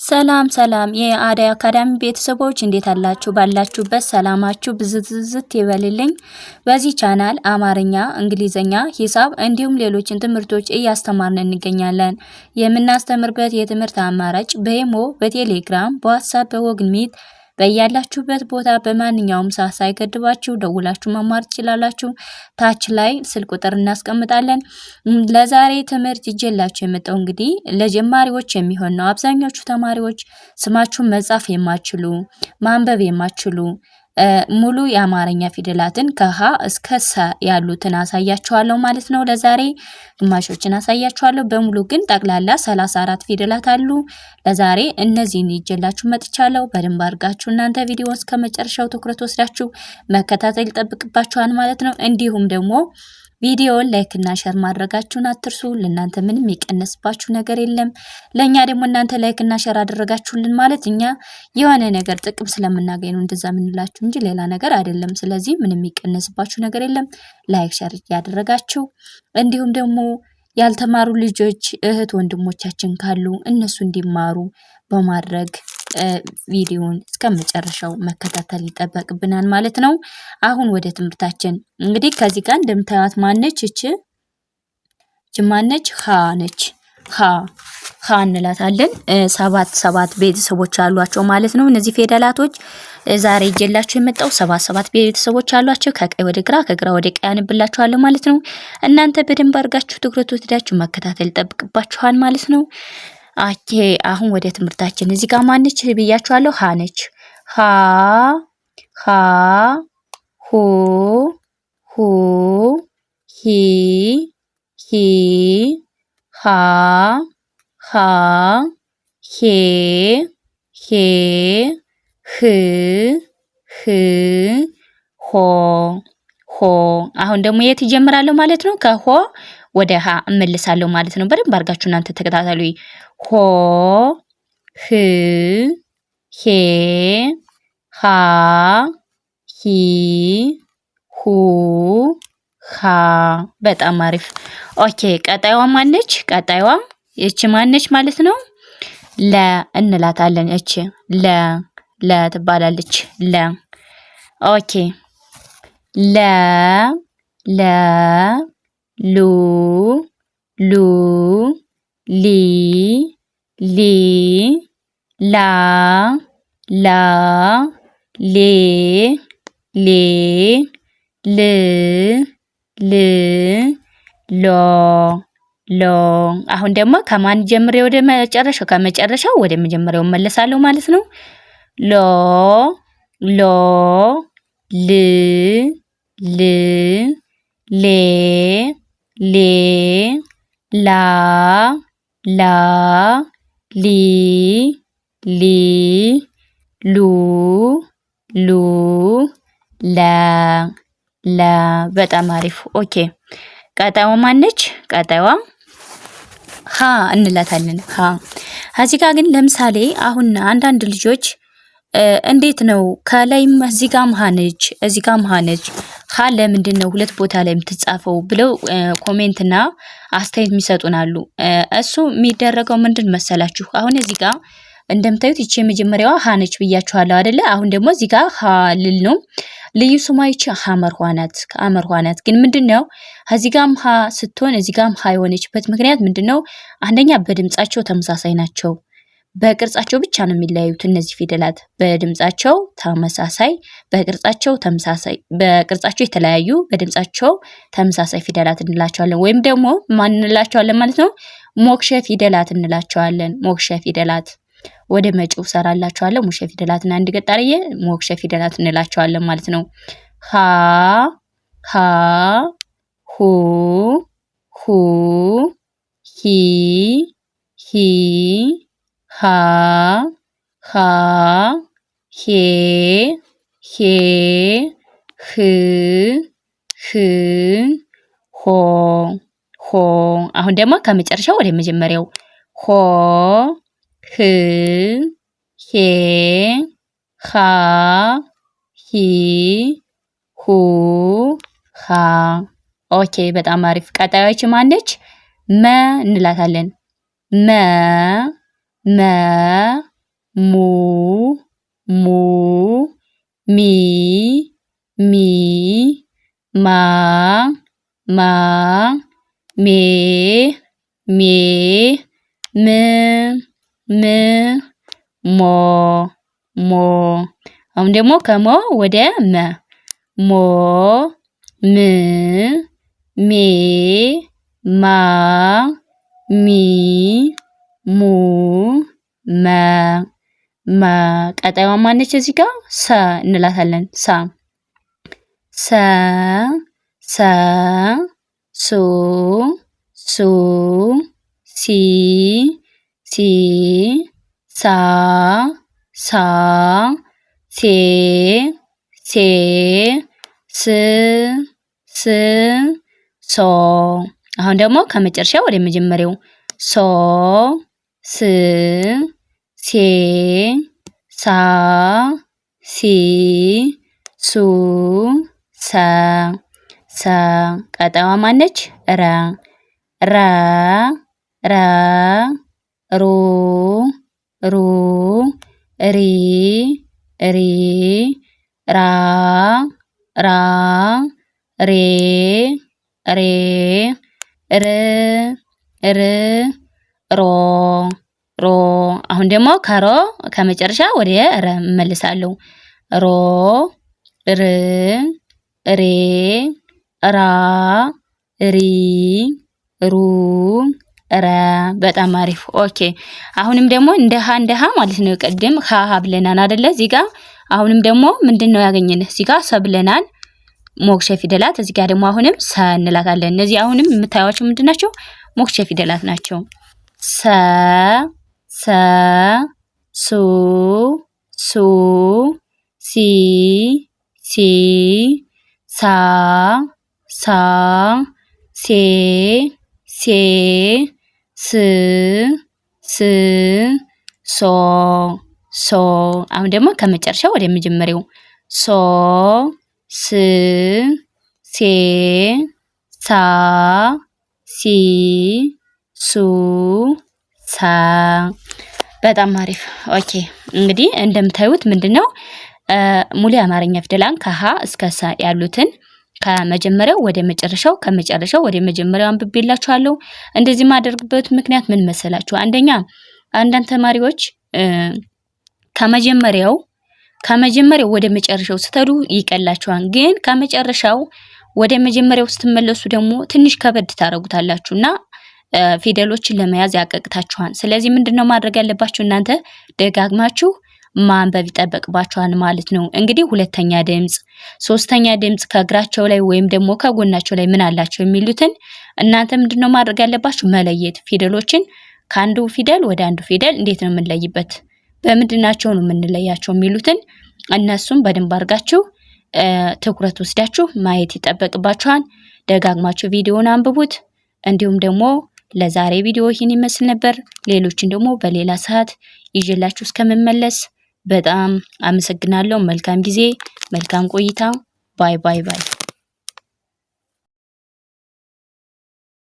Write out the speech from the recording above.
ሰላም ሰላም የአደይ አካዳሚ ቤተሰቦች እንዴት አላችሁ? ባላችሁበት ሰላማችሁ ብዝትዝት ይበልልኝ። በዚህ ቻናል አማርኛ፣ እንግሊዝኛ፣ ሂሳብ እንዲሁም ሌሎችን ትምህርቶች እያስተማርን እንገኛለን። የምናስተምርበት የትምህርት አማራጭ በኢሞ፣ በቴሌግራም፣ በዋትሳፕ፣ በጎግል ሚት በያላችሁበት ቦታ በማንኛውም ሰዓት ሳይገድባችሁ ደውላችሁ መማር ትችላላችሁ። ታች ላይ ስልክ ቁጥር እናስቀምጣለን። ለዛሬ ትምህርት ይዤላችሁ የመጣው እንግዲህ ለጀማሪዎች የሚሆን ነው። አብዛኞቹ ተማሪዎች ስማችሁን መጻፍ የማትችሉ፣ ማንበብ የማትችሉ ሙሉ የአማርኛ ፊደላትን ከሀ እስከ ሰ ያሉትን አሳያችኋለሁ ማለት ነው። ለዛሬ ግማሾችን አሳያችኋለሁ። በሙሉ ግን ጠቅላላ 34 ፊደላት አሉ። ለዛሬ እነዚህን ይዤላችሁ መጥቻለሁ። በደንብ አድርጋችሁ እናንተ ቪዲዮ እስከ መጨረሻው ትኩረት ወስዳችሁ መከታተል ይጠብቅባችኋል ማለት ነው። እንዲሁም ደግሞ ቪዲዮውን like እና share ማድረጋችሁን አትርሱ። ለእናንተ ምንም የቀነስባችሁ ነገር የለም። ለእኛ ደግሞ እናንተ like እና share አደረጋችሁልን ማለት እኛ የሆነ ነገር ጥቅም ስለምናገኝ ነው እንደዛ የምንላችሁ እንጂ ሌላ ነገር አይደለም። ስለዚህ ምንም የሚቀነስባችሁ ነገር የለም። like share እያደረጋችሁ እንዲሁም ደግሞ ያልተማሩ ልጆች እህት ወንድሞቻችን ካሉ እነሱ እንዲማሩ በማድረግ ቪዲዮን እስከ መጨረሻው መከታተል ይጠበቅብናል ማለት ነው። አሁን ወደ ትምህርታችን እንግዲህ ከዚህ ጋር እንደምታዩት ማነች እች እች ማነች? ሀ ነች። ሀ ሀ እንላታለን። ሰባት ሰባት ቤተሰቦች አሏቸው ማለት ነው። እነዚህ ፊደላቶች ዛሬ ይዤላችሁ የመጣው ሰባት ሰባት ቤተሰቦች አሏቸው። ከቀኝ ወደ ግራ፣ ከግራ ወደ ቀኝ አንብላችኋለሁ ማለት ነው። እናንተ በደንብ አድርጋችሁ ትኩረት ወስዳችሁ መከታተል ይጠብቅባችኋል ማለት ነው። Okay አሁን ወደ ትምህርታችን እዚህ ጋር ማነች ብያችኋለሁ? ሀ ነች። ሀ ሀ ሁ ሁ ሂ ሂ ሃ ሃ ሄ ሄ ህ ህ ሆ ሆ። አሁን ደግሞ የት እጀምራለሁ ማለት ነው? ከሆ ወደ ሀ እመልሳለሁ ማለት ነው። በደንብ አድርጋችሁ እናንተ ተከታተሉ። ሆ ህ ሄ ሃ ሂ ሁ ሃ። በጣም አሪፍ። Okay ቀጣይዋ ማነች? ቀጣይዋ ይቺ ማነች ማለት ነው? ለ እንላታለን። እቺ ለ ለ ትባላለች። ለ okay ለ ለ ሉ ሉ ሊ ሊ ላ ላ ሌ ሌ ል ል ሎ ሎ። አሁን ደግሞ ከማን ጀምሬ ወደ መጨረሻው? ከመጨረሻው ወደ መጀመሪያው እመለሳለሁ ማለት ነው። ሎ ሎ ል ል ሌ ሌ ላ ላ ሊ ሊ ሉ ሉ ለ ለ። በጣም አሪፍ። Okay ቀጣይዋ ማነች? ቀጣይዋ ሀ እንላታለን። ሀ እዚህ ጋር ግን ለምሳሌ አሁን አንዳንድ ልጆች እንዴት ነው ከላይም እዚህ ጋር ሀ ነች፣ እዚህ ጋር ሀ ነች፣ ሀ ለምንድን ነው ሁለት ቦታ ላይ የምትጻፈው ብለው comment ና አስተያየት የሚሰጡን አሉ። እሱ የሚደረገው ምንድን መሰላችሁ? አሁን እዚህ ጋር እንደምታዩት ይቺ የመጀመሪያዋ ሀ ነች ብያችኋለሁ አይደለ? አሁን ደግሞ እዚህ ጋር ሀ ልል ነው። ልዩ ስሟ ይቺ ሐመርኋ ናት። ሐመርኋ ናት ግን ምንድነው እዚህ ጋርም ሀ ስትሆን እዚህ ጋርም ሀ የሆነችበት ምክንያት ምንድነው? አንደኛ በድምጻቸው ተመሳሳይ ናቸው። በቅርጻቸው ብቻ ነው የሚለያዩት እነዚህ ፊደላት በድምጻቸው ተመሳሳይ፣ በቅርጻቸው ተመሳሳይ፣ በቅርጻቸው የተለያዩ በድምጻቸው ተመሳሳይ ፊደላት እንላቸዋለን። ወይም ደግሞ ማን እንላቸዋለን ማለት ነው? ሞክሸ ፊደላት እንላቸዋለን። ሞክሸ ፊደላት ወደ መጪው ሰራላቸዋለሁ። ሞክሸ ፊደላትን አንድ ገጣርዬ ሞክሸ ፊደላት እንላቸዋለን ማለት ነው። ሀ ሀ ሁ ሁ ሂ ሂ ሃ ሃ ሄ ሄ ህ ህ ሆ ሆ። አሁን ደግሞ ከመጨረሻው ወደ መጀመሪያው ሆ ህ ሄ ሃ ሂ ሁ ሃ። Okay በጣም አሪፍ። ቀጣዮች ማነች? መ እንላታለን። መ መ ሙ ሙ ሚ ሚ ማ ማ ሜ ሜ ም ም ሞ ሞ። አሁን ደግሞ ከሞ ወደ መ ሞ ም ሜ ማ ሚ ሙ መ መ። ቀጣይዋ ማነች? እዚህ ጋር ሰ እንላታለን። ሰ ሰ ሰ ሱ ሱ ሲ ሲ ሳ ሳ ሴ ሴ ስ ስ ሶ። አሁን ደግሞ ከመጨረሻ ወደ መጀመሪያው ሶ ስ ሴ ሳ ሲ ሱ ሰ ሰ። ቀጣይዋ ማነች? ረ ረ ረ ሩ ሩ ሪ ሪ ራ ራ ሬ ሬ ር ር ሮ ሮ። አሁን ደግሞ ከሮ ከመጨረሻ ወደ ረ እመልሳለሁ። ሮ ር ሬ ራ ሪ ሩ ረ። በጣም አሪፍ okay። አሁንም ደግሞ እንደ ሀ እንደ ሀ ማለት ነው። ቅድም ሀ ሀ ብለናል አይደለ? እዚህ ጋር አሁንም ደግሞ ምንድን ነው ያገኘን? እዚህ ጋር ሰ ብለናል ሞክሼ ፊደላት። እዚህ ጋር ደግሞ አሁንም ሰ እንላታለን። እነዚህ አሁንም የምታዩቸው ምንድን ናቸው? ሞክሼ ፊደላት ናቸው። ሰ ሰ ሱ ሱ ሲ ሲ ሳ ሳ ሴ ሴ ስ ስ ሶ ሶ። አሁን ደግሞ ከመጨረሻው ወደ መጀመሪያው ሶ ስ ሴ ሳ ሲ ሱ ሳ። በጣም አሪፍ okay። እንግዲህ እንደምታዩት ምንድነው ሙሉ የአማርኛ ፊደላን ከሀ እስከ ሰ ያሉትን ከመጀመሪያው ወደ መጨረሻው ከመጨረሻው ወደ መጀመሪያው አንብቤላችኋለሁ። እንደዚህ የማደርግበት ምክንያት ምን መሰላችሁ? አንደኛ አንዳንድ ተማሪዎች ከመጀመሪያው ከመጀመሪያው ወደ መጨረሻው ስትሄዱ ይቀላችኋል። ግን ከመጨረሻው ወደ መጀመሪያው ስትመለሱ ደግሞ ትንሽ ከበድ ታደርጉታላችሁና ፊደሎችን ለመያዝ ያቀቅታችኋል። ስለዚህ ምንድነው ማድረግ ያለባችሁ እናንተ ደጋግማችሁ ማንበብ ይጠበቅባችኋል ማለት ነው። እንግዲህ ሁለተኛ ድምፅ፣ ሶስተኛ ድምፅ ከእግራቸው ላይ ወይም ደግሞ ከጎናቸው ላይ ምን አላቸው የሚሉትን እናንተ ምንድነው ማድረግ ያለባችሁ መለየት። ፊደሎችን ከአንዱ ፊደል ወደ አንዱ ፊደል እንዴት ነው የምንለይበት፣ በምንድናቸው ነው የምንለያቸው የሚሉትን እነሱም በደንብ አድርጋችሁ ትኩረት ወስዳችሁ ማየት ይጠበቅባችኋል። ደጋግማችሁ ቪዲዮውን አንብቡት። እንዲሁም ደግሞ ለዛሬ ቪዲዮ ይህን ይመስል ነበር። ሌሎችን ደግሞ በሌላ ሰዓት ይዤላችሁ እስከምመለስ በጣም አመሰግናለሁ። መልካም ጊዜ፣ መልካም ቆይታ። bye bye bye።